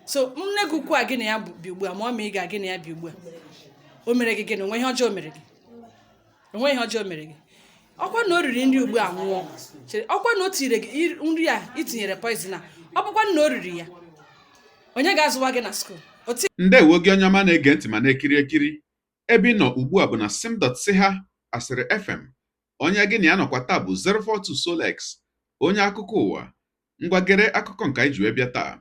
So nne gị ukwu a gị na ya bi ugbu a, ma ọ ma ị ga gị na ya bi ugbu a, o mere gị gịnị? Onwe ihe ọjọọ o mere gị? Onwe ihe ọjọọ o mere gị? Ọkwa na o riri nri ugbu a nwụọ. Chere, ọkwa na o tinyere gị nri a i tinyere poison a, ọ bụkwa na o riri ya, onye ga-azụwa gị na school? Ndewo gị onye ọma na-ege ntị ma na-ekiri ekiri. Ebe ị nọ ugbu a bụ na sim.si ha Asịrị FM. Onye gị na ya nọkwa taa bụ 042 Solex, onye akụkọ ụwa. Ngwa, gere akụkọ nke anyị ji wee bịa taa.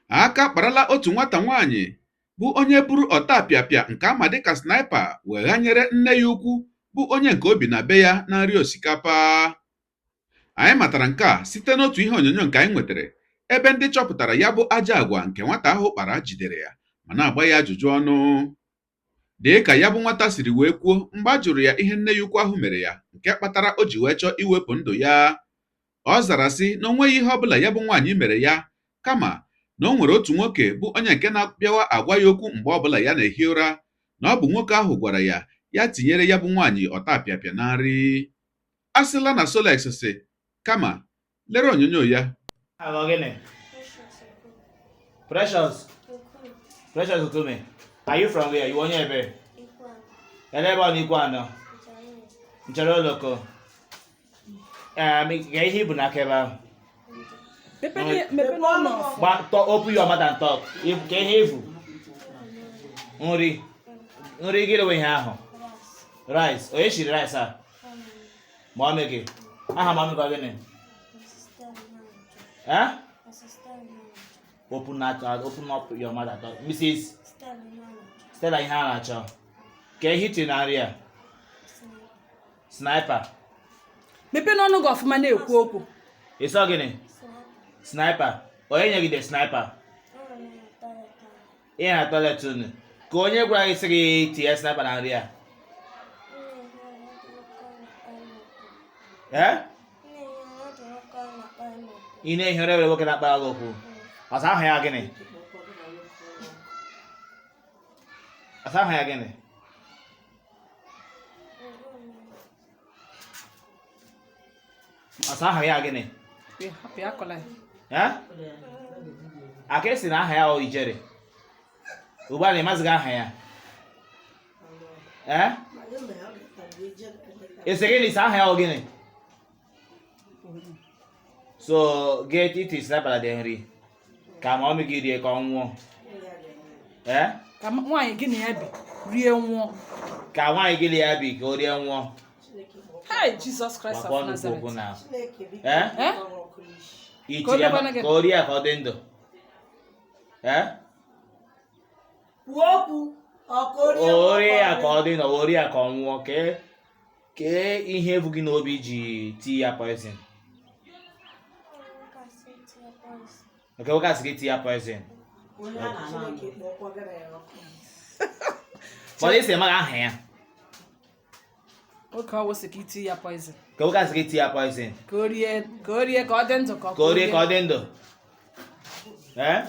Aka kparala otu nwata nwaanyị bụ onye buru ọtapịapịa nke ama dịka sniper wee ghanyere nne ya ukwu, bụ onye nke o bi na be ya, na nri osikapa. Anyị matara nke a site n'otu ihe onyonyo nke anyị nwetara, ebe ndị chọpụtara ya bụ ajọ agwa nke nwata ahụ kpara jidere ya ma na-agba ya ajụjụ ọnụ. Dị ka ya bụ nwata siri wee kwuo mgbe a jụrụ ya ihe nne ya ukwu ahụ mere ya nke kpatara o ji wee chọọ iwepụ ndụ ya, ọ zara sị na o nweghị ihe ọbụla ya bụ nwaanyị mere ya, kama na o nwere otu nwoke bụ onye nke na-abịawa agwa ya okwu mgbe ọbụla ya na-ehi ụra, na ọ bụ nwoke ahụ gwara ya ya tinyere ya bụ nwaanyị ọtapịapịa na nri. A sịla na Solex si, kama lere onyonyo ya. Aha gịnị? Precious. Precious Okume. Are you from where? You onye ebe? Ele ebe ọ n'Ikwuano? Nchara Oloko. Ka ihe ibu n'aka ebe ahụ. Mepee n'ọnụ ọfụ. Gba talk, open your mouth and talk. Ka ihe ibu. Nri. Nri gịnị wụ ihe ahụ? Rice. Onye shiri rice a? Mummy gị. Aha mummy gị gịnị? Eh? Open up your mouth and talk. Mrs. Stella ihe a na-achọ. Ka ihe itinye na nri a? Sniper. Mepee n'ọnụ gị ọfụma na-ekwu okwu. Ịsọ gịnị? Sniper. Onye nye gị the sniper? Ihe na toilet unu. Ka onye gwara gị sị gị tinye sniper na nri a? Eh? Ị na-ehi ụra were nwoke na-akpara gị okwu. Ọsọ aha ya gịnị? Ọsọ aha ya gịnị? Ọsọ aha ya gịnị? Hapụ ya, akọla ya. Eh? Aka esi na aha ya ọ ijere. Ugbu a na ịmazighị aha ya. Eh? Esi gịnị isi aha ya ọ gịnị? So get it is sniper dị nri. Ka mummy gị rie ka ọ nwụọ. Eh? Ka nwaanyị gị na ya bi rie nwụọ. Ka nwaanyị gị na ya bi ka o rie nwụọ. Hey, Jesus Christ Gwakwa of ọnụ kwuo okwu Nazareth. na. Eh? Eh? Iti Ka o ya mekwana gị? ka o rie ya ka ọ dị ndụ. Eh? Kwuo okwu ọ ka o rie. O rie ya ka ọ dị ndụ, o rie ya ka ọ nwụọ. Kee ihe bụ gị n'obi ji tii ya poison? Nke nwoke asị gị tii ya poison. Chineke kpọkwa gị na ya ọkụ. Mana ị sị maghị aha ya. Nwoke ọwụ sị ka iti ya poison. Ka nwoke asị gị tii ya poison. Ka o rie, ka o rie ka ọ dị ndụ, ka Ka o rie ka ọ dị ndụ. Ee?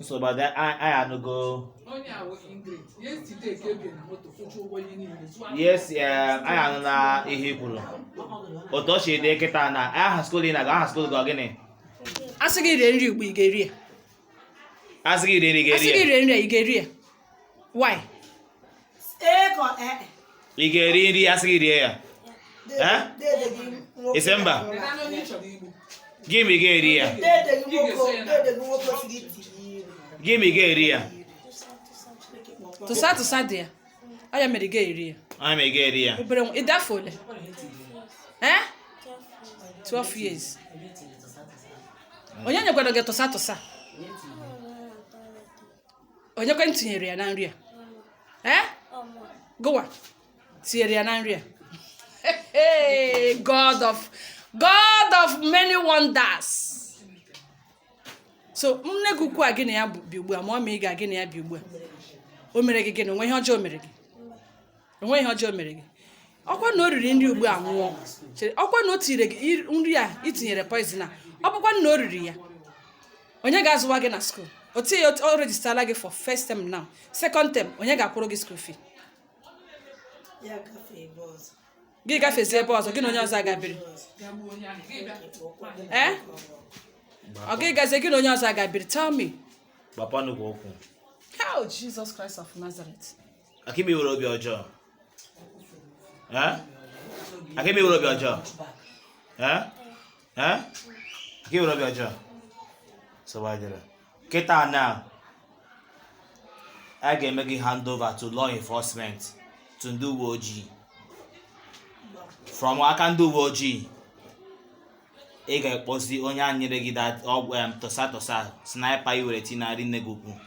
Nsogbu adị, anyị anụgo. Onye awụ Ingrid, yesterday ka ebie na moto kwụcha ụgwọ ihe niile zụọ. Yes, anyị anụ na ihe i kwuru. Otu o si dị kịta na aha school ị na-aga, aha school gị ọ gịnị? A sị gị rie nri ugbu, ị ga-eri ya? Asị gị rie nri, A sị ga-eri gị ya? rie nri a, ị ga-eri ya? Why? Ee ka ee? Ị ga-eri nri asị gị rie ya? Eh? Dede gị nwoke. Ị sị mba? Naanị onye ị chọrọ igbu. Gị ma ị ga-eri ya? Dede gị nwoke, dede gị nwoke sị gị tinye iri. Gị ma ị ga-eri ya? Tụsa tụsa dị ya. Ọ ya mere ị ga-eri ya? Anyị ma ị ga-eri ya. Obere nwa, ị dị afọ ole? Eh? 12 years. Onye nyekwara gị tụsa tụsa? Onye kwe tinyere ya na nri a? Eh? Gụwa tinyere ya na nri a. Hey, God of many wonders. So nne gị ukwu a gị na ya bi ugbu a, ma ọ ma ị ga gị na ya bi ugbu a, o mere gị gịnị? Onwe ihe ọjọọ o mere gị? Onwe ihe ọjọọ o mere gị? Ọkwa na o riri nri ugbu a nwụọ. Chere, ọkwa na o tinyere gị nri a i tinyere poison a, ọ bụkwa na o riri ya, onye ga-azụwa gị na school? O tinye, o registerla gị for first term, now second term, onye ga-akwụrụ gị school fee? Ya gafee ebe ọzọ. Gị gafezie ebe ọzọ, gị na onye ọzọ agabiri. Ga gbuo onye ahụ, gị bịa. Eh? Ọ gị gazie gị na onye ọzọ aga biri? Tell me. Gbapụ ọnụ kwa okwu. How, Jesus Christ of Nazareth. Akịma iwere obi ọjọọ. Eh? Akịma iwere obi ọjọọ. Eh? Eh? Akịma iwere obi ọjọọ. Sọgbadịrị. Kịta na a ga-eme gị hand over to law enforcement, to ndị uwe ojii. From aka ndị uwe ojii, ị ga-ekpozi onye a nyere gị that ọgwụ tọsa tọsa sniper i were tinarị nne gị ukwu.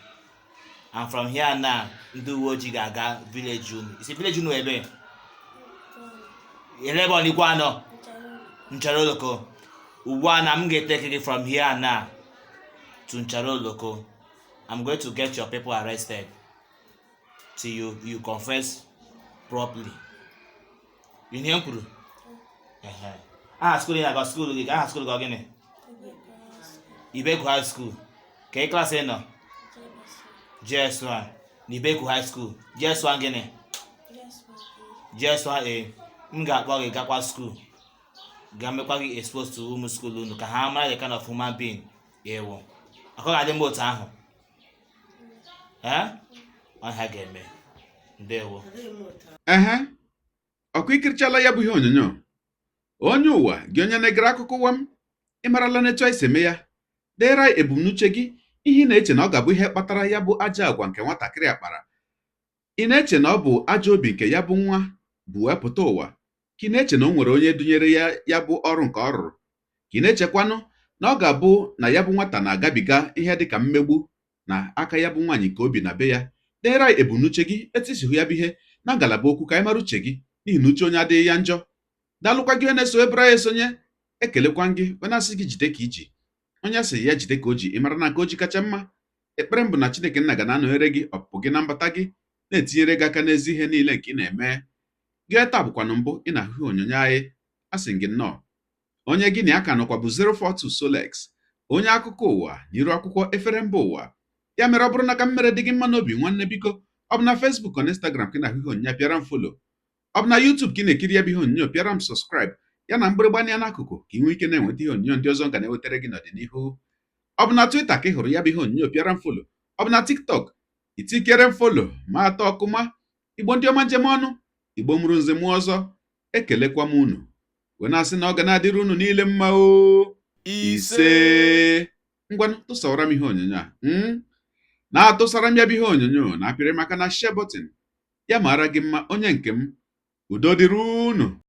And from here now, ndị uwe ojii ga-aga village unu. Isi village unu ebe elebe ọnikwa anọ Nchara Oloko. Ugbu a na m ga-eteke gị from here now to Nchara Oloko. I'm going to get your people arrested till you confess properly. Ihe m kwuru. Ehe. Aha school ị na-aga, school gị, aha school gị ọ gịnị? Ibeku High School. Ka ị class ị nọ? JS1 na Ibeku High School. JS1 gịnị? JS1A. M ga-akpọ gị gakwa school, ga mekwa gị expose to ụmụ school unu ka ha mara the kind of human being ịwụ. Akọ ga-adị mma otu ahụ. Ee, ọha ga-eme. Ndewo. Ehe, ọkụ ikirichala ya bụ ihe onyonyo. Onye ụwa gị, onye na-egere akụkọ ụwa m, ị marala n'etu anyị si eme ya. Deere anyị ebumnuche gị, ihe ị na-eche na ọ ga-abụ ihe kpatara ya bụ ajọ agwa nke nwatakịrị a kpara. Ị na-eche na ọ bụ ajọ obi nke ya bụ nwa bụ wee pụta ụwa, ka ị na-eche na o nwere onye dunyere ya ya bụ ọrụ nke ọ rụrụ, ka ị na-echekwanụ na ọ ga-abụ na ya bụ nwata na-agabiga ihe dịka mmegbu na aka ya bụ nwaanyị nke obi na be ya? Deere anyị ebumnuche gị, etu isi hụ ya bụ ihe na ngalaba okwu, ka anyị mara uche gị, n'ihi na uche onye adịghị ya njọ. Daalụkwa gị onye na-eso ebere anyị esonye. Ekelekwa gị, onye asị gị jide ka iji, onye asị ya jide ka o ji. Ị mara na nke o ji kacha mma. Ekpere m bụ na Chineke nna ga na-anọnyere gị, ọpụpụ gị na mbata gị, na-etinyere gị aka n'ezi ihe niile nke ị na-eme. Gị taa bụkwanụ mbụ ị na-ahụ ihe onyonyo anyị, asị gị nnọọ. Onye gị na ya ka nọkwa bụ 042 Solex, onye akụkọ ụwa n'iru akwụkwọ efere mba ụwa. Ya mere, ọ bụrụ na ka m mere dị gị mma n'obi, nwanne, biko, ọ bụ na Facebook ọ na Instagram ka ị na-ahụ ihe onyonyo, pịara m follow. Ọ bụ na YouTube ka ị na-ekiri ya bụ ihe onyonyo, pịara m subscribe ya na mgbịrịgba anya n'akụkụ, ka ị nwee ike na-enweta ihe onyonyo ndị ọzọ m ga na-ewetara gị n'ọdịnihu. Ọ bụ na Twitter ka ị hụrụ ya bụ ihe onyonyo, pịara m follow. Ọ bụ na TikTok, itikere m follow ma atọ ọkụma. Igbo ndị ọma, njem ọnụ, Igbo mụrụ nze mụọ ọzọ, ekelekwa m unu wee na-asị na ọ ga na-adịrị unu niile mma o. Ise. Ngwanụ, tụsawara m ihe onyonyo a, na-atụsara m ya bụ ihe onyonyo na apịrị maka na share button. Ya mara gị mma, onye nke m. Udo dịrị unu.